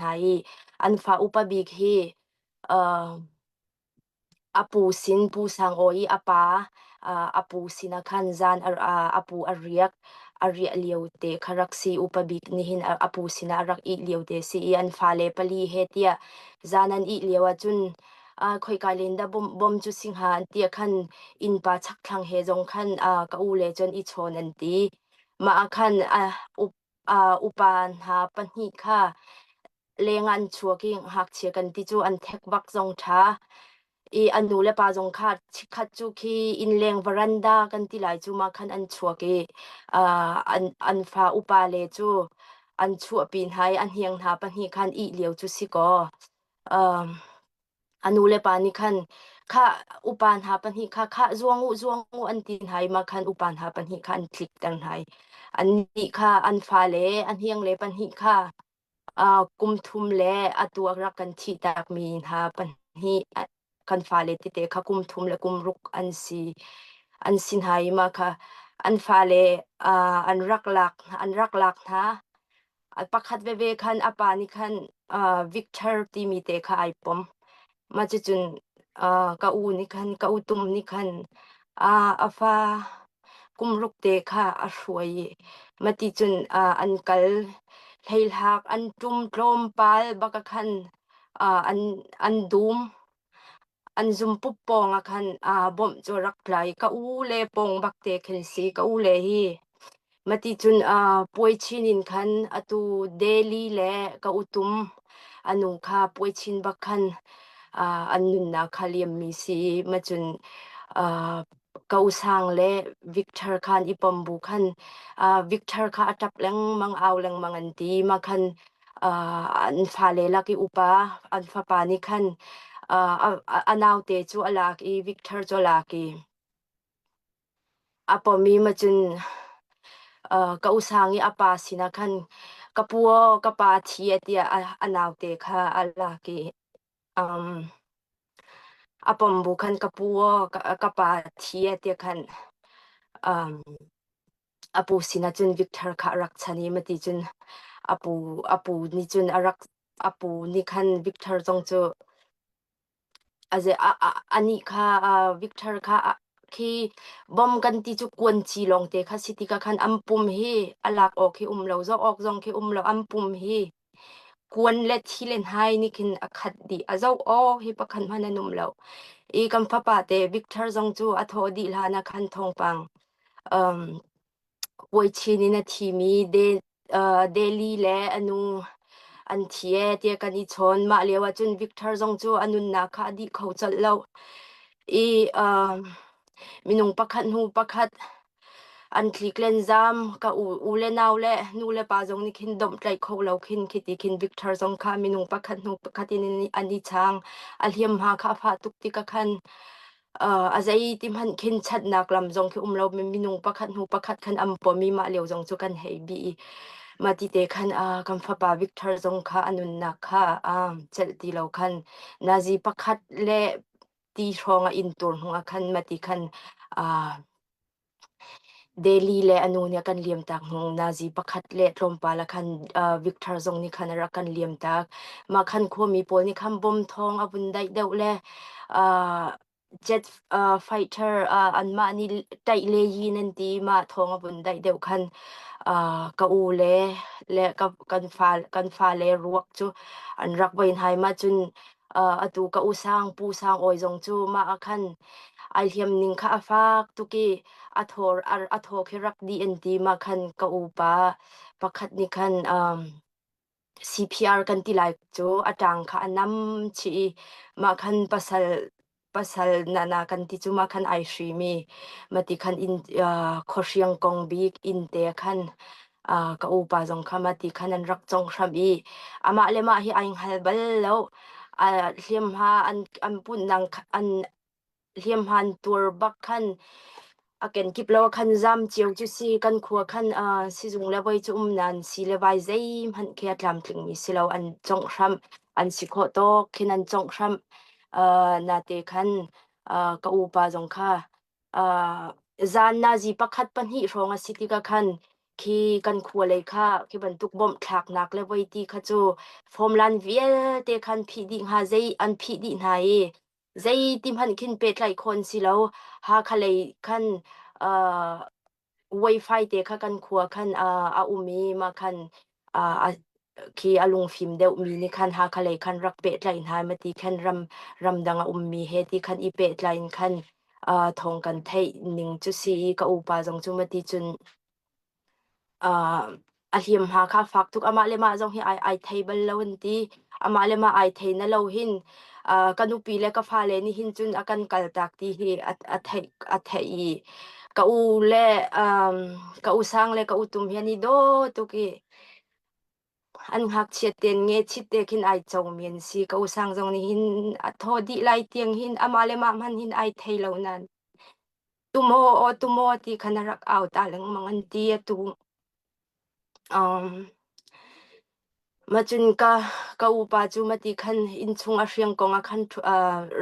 hna i an fa upa bik hi uh, A pu sin Pu Sang Aw i a pa a pu sinah khan zan a pu a riak. A riah lio te kha rak si. Upa bik nih a pu sinah a rak ih lio te si i an fale pali he tiah zan an ih lio ahcun khoika len dah bom cu si hnga an ti ah khan innpa chakthlang he zong khan ka u le cun i chawn an ti. Mah ah khan upa hna pahnih kha leng ah an chuak i ngakchia kan ti cu an thek bak zong ṭha i an nu le pa zong kha chikkhat cu khi innleng varanda kan ti lai cu ma khan an chuak i an fa upa le cu an chuahpi hna i a hniang hna pahnih khan ih lio cu si kaw a nu le pa nih khan kha upa hna pahnih kha khah zuang u zuang u an ti hna i mah khan upa hna pahnih kha an tlikter hna i annih kha an fale a hniang le pahnih kha kum thum le atu a rak kan thih takmi hna pahnih kan fale tete kha kum thum le kum ruk an si hna i mah kha an fale an rak lak hna. Pakhat veve khan a pa nih khan Victor timi te kha ai pom. Mah cucun ka u nih khan ka u tum nih khan a fa kum ruk te kha a hruai i mati cun an kal hleihlak an ṭum tlawmpal baka khan an dum an zumpup pawng ah khan bawmh cu rak tlai. Ka u le pawng bak te khin si ka u le hi. Mati cun puai chin in khan atu Delhi le ka utum anu kha puai chin bak khan an nunnak kha liammi si. Macun ka usang le Victor khan i pom bu khan Victor kha a ṭap lengmang au lengmang an ti. Ma khan an fale lak i upa an fapa nih khan a naute cu a lak i Victor cu a lak i a pom i macun ka usang i a pa sinah khan ka pu aw ka pa thi a tiah a naute kha a lak i a pom bu khan ka pu aw ka pa thi a tiah khan a pu sinah cun Victor kha a rak chan i mati cun a pu nih cun a rak a pu nih khan Victor zong cu anih kha Victor kha khi bom kan ti cu kuanci lawngte kha si tikah khan an pum hi a lak awk hi um lo zoh awk zong khi um lo an pum hi kuan le thi le hnai nih khin a khat dih a zoh awk hi pakhat hmanh an um lo i kan fapa te Victor zong cu a thawh dih hlan ah khan thawngpang um Puaichin in a thimi Delhi le a nu an thi ee tiah kan i chawn. Mah lio ah cun Victor zong cu a nunnak kha a dih kho colh lo i minung pakhat hnu pakhat an tlik len zam. Ka u le nau le nu le pa zong nih khin domhtlaih kho lo khin khiti khin Victor zong kha minung pakhat hnu pakhat in an i chang. A hliamhma kha a fah tuk tikah khan a zei ti hmanh khin chatnak lam zong khi um lo minung pakhat hnu pakhat khan an pom i mah lio zong cu kan hei bih i mah ti te khan kan fapa Victor zong kha a nunnak kha celh ti lo khan nazi pakhat le ti hrawng a in tur hnu ah khan mah ti khan Delhi le a nu nih a kan liamtak hnu nazi pakhat le tlawmpal ah khan Victor zong nih khan a rak kan liamtak. Mah khan khuami pawl nih khan bom thawng a vun daih deuh le jet fighter anmah nih ṭaih le yin an ti mah thawng a vun daih deuh khan ka u le le ka kan fa kan fale ruak cu an rak voi hna i mah cun atu ka u Sang Pu Sang Awi zong cu mah ah khan ai hliam ning kha a fak tuk i a thaw khi rak dih an ti. Mah khan ka upa pakhat nih khan CPR kan ti lai cu a ṭang kha a nam chih i mah khan pasal pasal nana kan ti cu mah khan ai hrim i mati khan inn khuahriang kong bik inn te khan ka upa zong kha mati khan an rak cong hram i amah le mah hi ai hngal bal lo. Hliamhma an putnak an hliamhma an tuar bak khan a kenkip lo khan zam cio cu si kan khua khan sizung le voi cu um nan si le vai zeihmanh khi a tlamtling mi si lo an congh hram an si khawh tawk khin an congh hram nate khan ka upa zong kha zan nazi pakhat pahnih hrawng a si tikah khan. Khi kan khua lei kha khi bantuk bawmh thlaknak le voi ti kha cu form vialte khan phih dih hnga zei an phih dih hna i zei ti hmanh khin pehtlaih khawh an si lo. Hakha lei khan uh, wifi te kha kan khua khan a um i mah khan uh, khi a lungfim deuhmi nih khan Hakha lei khan rak pehtlaih hna ma ti khan ram ramdang a ummi he ti khan i pehtlai in khan thawng kan theih ning cu si i ka upa zong cu mati cun a hliamhma kha fak tuk. Amah le mah zong hi ai thei bal lo an ti. Amah le mah ai thei na lo hin ka nupi le ka fale nih hin cun a kan kaltak ti hi a theih i ka u le ka u sang le ka u tum hi an i daw tuk i an ngakchia tein nge chit te khin ai comi an si. Ka u sang zong nih hin a thaw dih lai tiang hin amah le mah hmanh hin ai thei lo nain tumaw aw tumaw ti khan a rak au ta lengmang an ti atu. Um, Macun ka upa cu mati khan innchung a hriang kong ah khan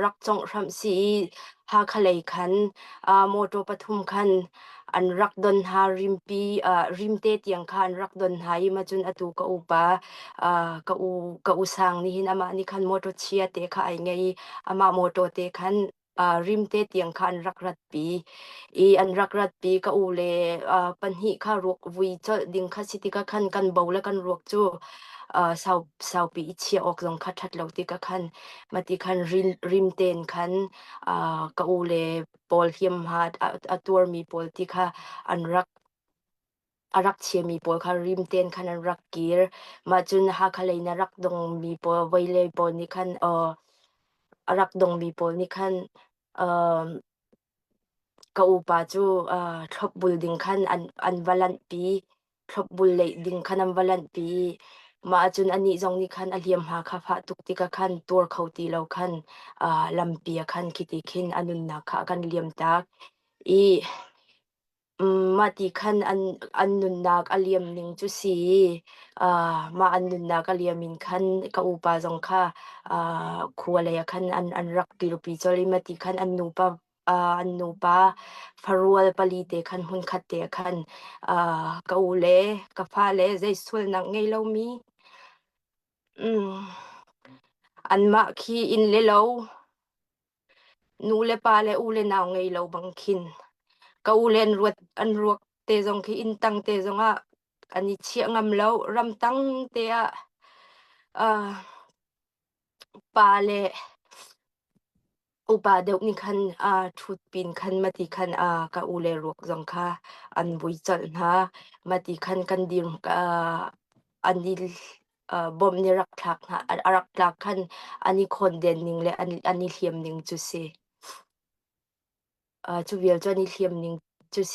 rak congh hramh si i Hakha lei khan motor pathum khan an rak don hna rimpi rimte tiang kha an rak don hna i macun atu ka upa ka u sang nih hin amah nih khan motor chia te kha ai ngei i amah motor te khan rimte tiang kha an rak ratpi i an rak ratpi ka u le pahnih kha ruak vui colh ding kha si tikah khan kan bo le kan ruak cu sau saupi i chiah awk zong kha ṭhat lo tikah khan mati khan rim rimten khan ka u le pawl hliamhma a tuarmi pawl ti kha an rak a rak chiami pawl kha rimten khan an rak kir. Mah cun Hakha lei na rak dongmi pawl vawilei pawl nih khan a rak dongmi pawl nih khan ka upa cu thlopbul ding khan an va lanhpi. Thlopbul leih ding khan an va lanhpi. Mah ahcun anih zong nih khan a hliamhma kha fah tuk tikah khan tuar kho ti lo khan lampi ah khan khiti khin a nunnak kha a kan liamtak i Mahti khan an nunnak a liam ning cu si i mah an nunnak a liam in khan ka upa zong kha khua lei ah khan an rak dirpi colh i mahti khan an nupa farual pali te khan hmunkhat te ah khan ka u le ka fale zei sualnak ngei lomi anmah khi inn le lo Nu le pa le u le nau ngei lo bang khin ka u le an ruak te zong khi inn tang te zong ah an i chiah ngam lo. Ramtang te ah pa le upa deuh nih khan ṭhut pin khan mati khan ka u le ruak zong kha an vui colh hna. Mati khan kan dir an i bomb nih rak thlak hna a rak tlak khan an i khawnden ning le an i hliam ning cu si. Cu vial cu an i hliam ning cu si.